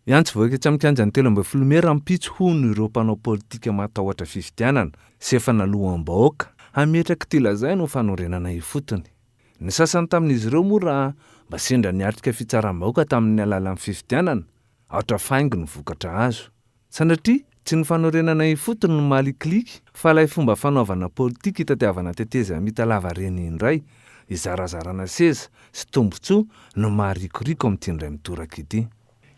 Hiantso vahoaka etsy amin'ny kianjan'ny 13 mey rahampitso hono ireo mpanao politika matahotra fifidianana sy efa naloam-bahoaka hametraka ity lazainy ho fanorenana ifotony. Ny sasany tamin'izy ireo moa raha mba sendra niatrika fitsaram-bahoaka tamin'ny alalan'ny fifidianana, aotra faingo ny vokatra azo. Sanatria tsy ny fanorenana ifotony no mahalikiliky fa ilay fomba fanaovana politika itadiavana tetezamita lavareny indray, izarazarana seza sy tombontsoa no maharikoriko amin'ity indray mitoraka ity.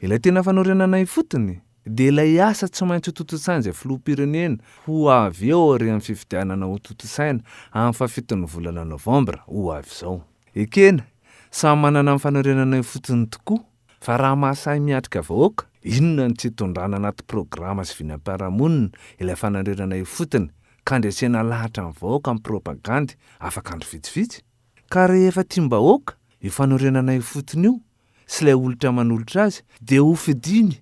Ilay tena fanorenana ifotony dia ilay asa tsy maintsy hotontosain'izay filoham-pirenena ho avy eo aorian'ny fifidianana hotontosaina amin'ny fahafiton'ny volana novambra ho avy izao. Ekena, samy manana ny fanorenana ifotony tokoa fa raha mahasahy miatrika vahoaka, inona no tsy hitondrana anaty programa sy vinam-piarahamonina ilay fanorenana ifotony ka handresena lahatra ny vahoaka amin'ny propagandy afaka andro vitsivitsy? Ka rehefa tiam-bahoaka io fanorenana ifotony io sy ilay olitra manolotra azy dia ho fidiny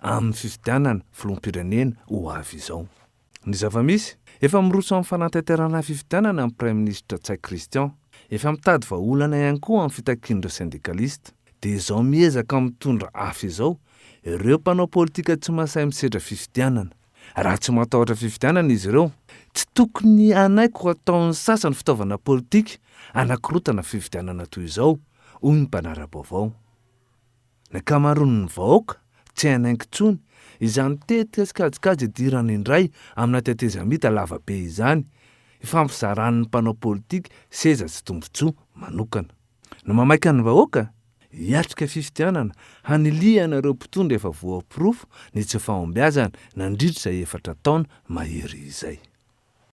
amin'ny fifidianana filoham-pirenena ho avy izao. Ny zava-misy, efa miroso amin'ny fanatanterahana fifidianana ny Praiminisitra Ntsay Christian. Efa mitady vahaolana ihany koa amin'ny fitakian'ireo sendikalista. Dia izao miezaka mitondra afo izao ireo mpanao politika tsy mahasahy misedra fifidianana. Raha tsy matahotra fifidianana izy ireo, tsy tokony hanaiky ho ataon'ny sasany fitaovana politika hanakorotana fifidianana toy izao, hoy ny mpanara-baovao. Ny ankamaroan'ny vahoaka tsy hanaiky intsony izany tetika sy kajikajy idirana indray amina tetezamita lavabe izany, ifampizaran'ny mpanao politika seza sy tombontsoa manokana. No mamaika ny vahoaka hiatrika fifidianana hanilihana ireo mpitondra efa voaporofo ny tsy fahombiazany nandritra izay efatra taona mahery izay.